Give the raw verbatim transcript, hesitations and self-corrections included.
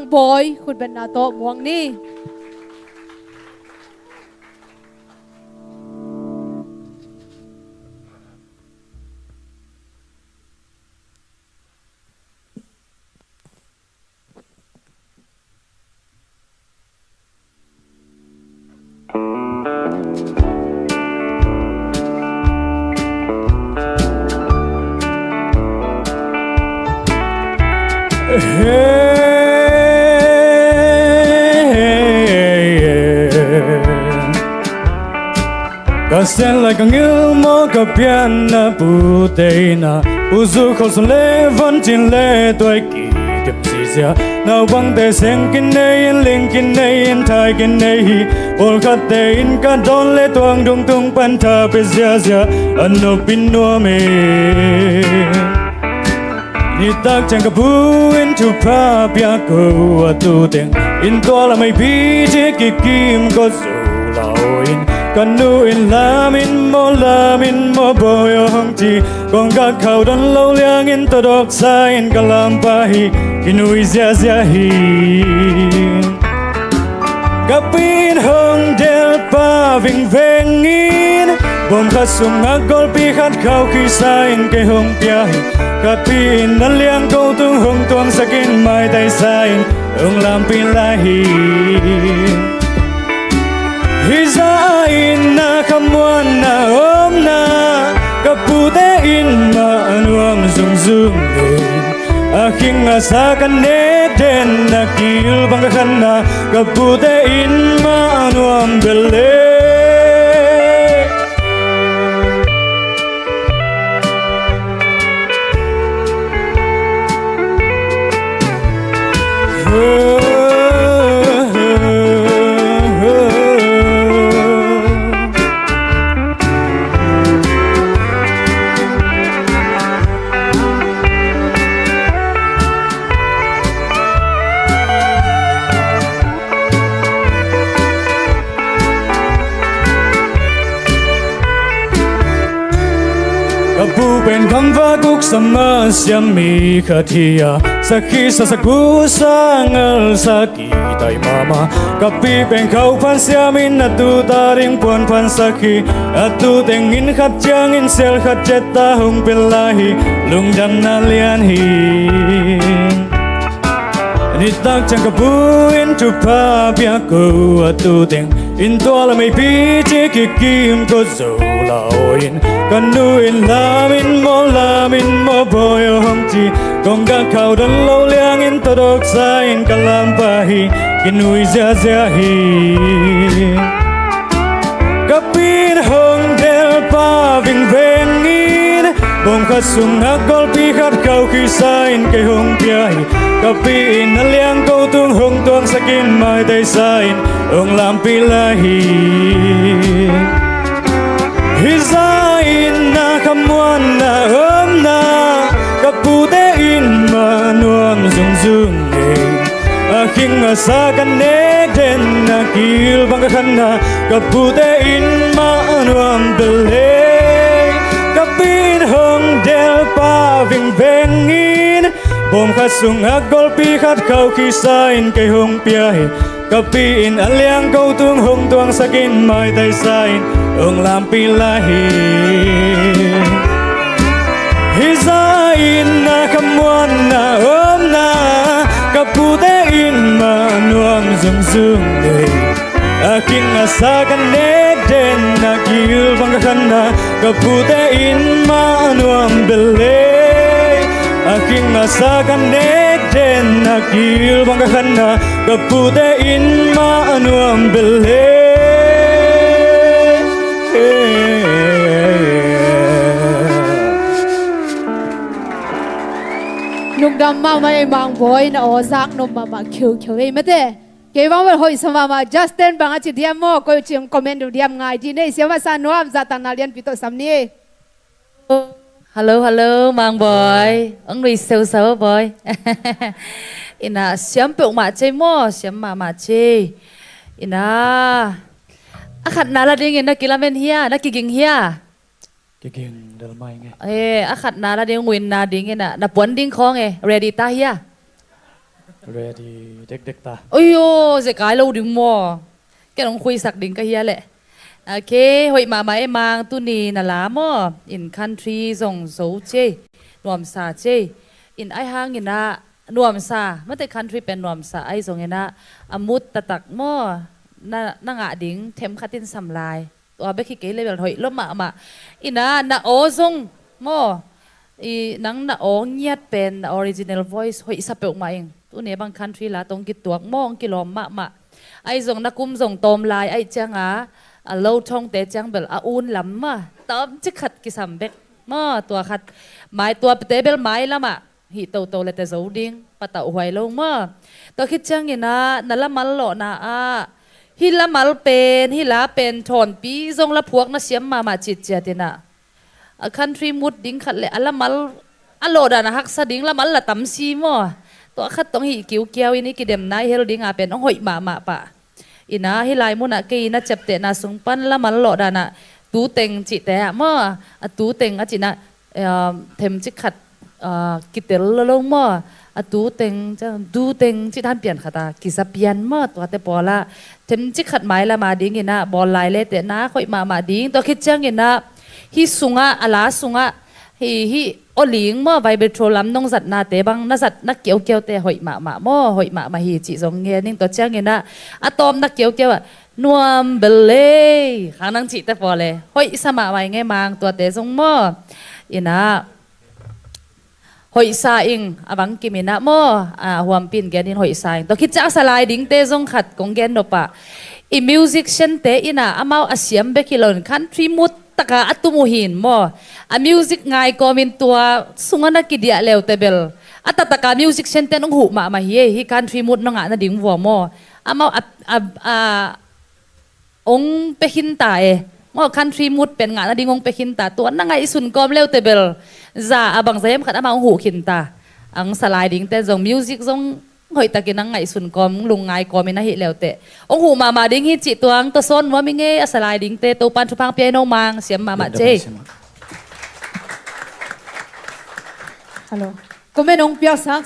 Bawi khutbetna tawh muang ni. Ka sen lai ka ngil maw, ka pianna pute in a, u zu khol sun le van cin le tuai ki tep si sia. Naupangte seng kin nei in, ling kin nei in, thai kin nei hi. Pawlkhatte in ka dawn le tuang dung tung pan tha pe ziazia, a nop in nuam e. Nitak ciang ka pu in thupha pia ko, a tu teng in tual a meipi ci kikim ko zu lau in, ka nu in lam in maw, lam in maw bawi aw hong ci. Kong ka khau don lo liang in tawdawk sa in ka lam pah hi, i nui ziazia hi. Ka pi in hong del pah vingveng in, bawm khat sungah golpi khat khau khisa in kei hong pia hi. Ka pi in a liang ko tung hong tuangsak in maitai sa in hong lampih lai hi. Hih zah in na khamuanna omna, ka pute in mah nuam zungzung e. A khing a sa ka nek den, a kil bang ka khanna, ka pute in mah nuam bel e. Ka pu pen khamvak uk sama siam mi khat hi a, sakhi sa, sagu sa, ngal sa kitai mahmah. Ka pi pen khau phan siam in a tu ta ding puan phan sakhi, a tu teng in khat ciangin sel khat cet ta hong pel lai hi, lungdamna lian hi. Nitak ciang ka pu in thupha pia ko, a tu teng in tual a meipi ci kikim ko zo lau in, ka nu in lam in maw, lam in maw bawi aw hong ci. Kong ka khau don lo liang in tawdawk sa in ka lam pah hi, ki nui ziazia hi. Ka pi in hong del pah vingveng in, bawm khat sungah golpi khat khau khisa in kei hong pia hi. Ka pi in a liang ko tung hong tuangsak in maitai sa in hong lampih lai hi. Hih zah in na khamuanna omna, ka pute in mah nuam zungzung e. A khing a sa ka nek den, a kil bang ka khanna, ka pute in mah nuam bel e. Ka pi in hong del pah vingveng in, bawm khat sungah golpi khat khau khisa in kei hong pia hi. Ka pi in a liang ko tung hong tuangsak in maitai sa in hong lampih lai hi. Hih zah in na khamuanna omna, ka pute in mah nuam zungzung e. A khing a sa ka nek den, a kil bang ka khanna, ka pute in mah nuam bel e. A khing a sa ka nek den, a kil bang ka khanna, ka pute in mah nuam bel e. Lungdam mahmah ei, Mang Bawi, na aw zak nop mahmah khiukhiu ei mate. Kei bang bel hoih sa mahmah, Justin bang a ci diam maw, koi ci hong comment uh diam, ngai dih ni ei, siam a sa nuam, zahtakna lianpi tawh sam ni. Hello, hello, Mang Bawi. Hong nui seuseu, Bawi. Ina, siam peuhmah cei maw, siam mahmah cei. Ina, a khatna la dingin na kilamen hia, na kiging hia? Kiging del mai nge. Eh, a khatna la ding, winna dingin a, na puan ding khawng e, ready ta hia? Ready, dekdek ta. Oyo, zekai lo ding maw. Ken hong khuisak ding ka hia leh. Okay, hoih mahmah e Mang, tuni na la maw. In country zong zo cei, nuamsa cei. In ai hangin ah nuamsa, mate country pen nuamsa ai zongin ah a mut taktak maw. Na, na ngah ding themkhat in sam lai. Tua bek hi kei leh bel hoih lua mahmah. In ah na aw zong maw. I nang na aw ngiat pen na original voice hoih sa peuhmah ing. Tuni bang country la tawh hong kituak maw, hong kilawm mahmah. Ai zong na kum zong tawm lai ai ciang a, a lo thongte ciang bel a un lam mah. Tawm cik khat kisam bek maw, tua khat. Mai tua pete bel mai lamah hih toto le te zo ding, patauh huai lo maw. Tua khit ciangin ah na lamal lawhna ah, hih lamal pen, hih la pen thawnpi zong la phuak na siam mahmah citciat in ah. A country mut ding khat le a lamal a lawhdan a haksa ding lamal la tam si maw. Tua khat tawh hih kiukiau in i kidemna i hel ding a pen hong hoih mahmah pah. In ah hih lai munah kei na ciaptehna sung pan lamal lawhdan ah tu teng cihte ah maw. A tu teng a cihna, um, themcik khat, uh, kitel lo lo maw. A tu teng, ciang, du teng cih dan pian khat a kiza pian maw. Tuate pawl ah themcik khat mailam a dingin ah bawl lai le teh na hoih mahmah ding. Tua khit ciangin ah hih sungah, a la sungah hih, hih aw ling maw, vibrato lam nong zatnate bang na zat na kiaukiaute hoih mahmah maw, hoih mahmah hi cih zong ngen ning. Tua ciangin ah a tawpna kiaukiau ah nuam bel lei khang nang cihte pawl e, hoih sa mahmah ing e Mang, tuate zong maw. In ah hoih sa ing, a bangkim in ah maw, a huampi in gen in hoih sa ing. Tua khit ciang a sa lai dingte zong khat kong gen nop ah, i musician-te in ah amau a siam bek hi lo in country mut taka a tum uh hi in maw. A music ngai kawmin tua sungah na kidiah leute bel a taktak a musician-te in hong huh mahmah hi e, hih country mut na ngah nading vua maw. Amau a, a, a, hong pia khin ta e. Maw, country mut pen ngah nading hong pia khin ta. Tua na ngaihsun kawm leute bel za a bangza hiam khat amah hong huh khin ta. Ang sa lai dingte zong music zong hoihtakin ang ngaihsun kawm, lungngai kawmin ahih leuteh hong huh mahmah ding hi cih tuang tawh sawn nuam ing e. A sa lai dingte Topan thupha hong pia in aw Mang, siam mahmah cei. Hello. Comment hong piaksak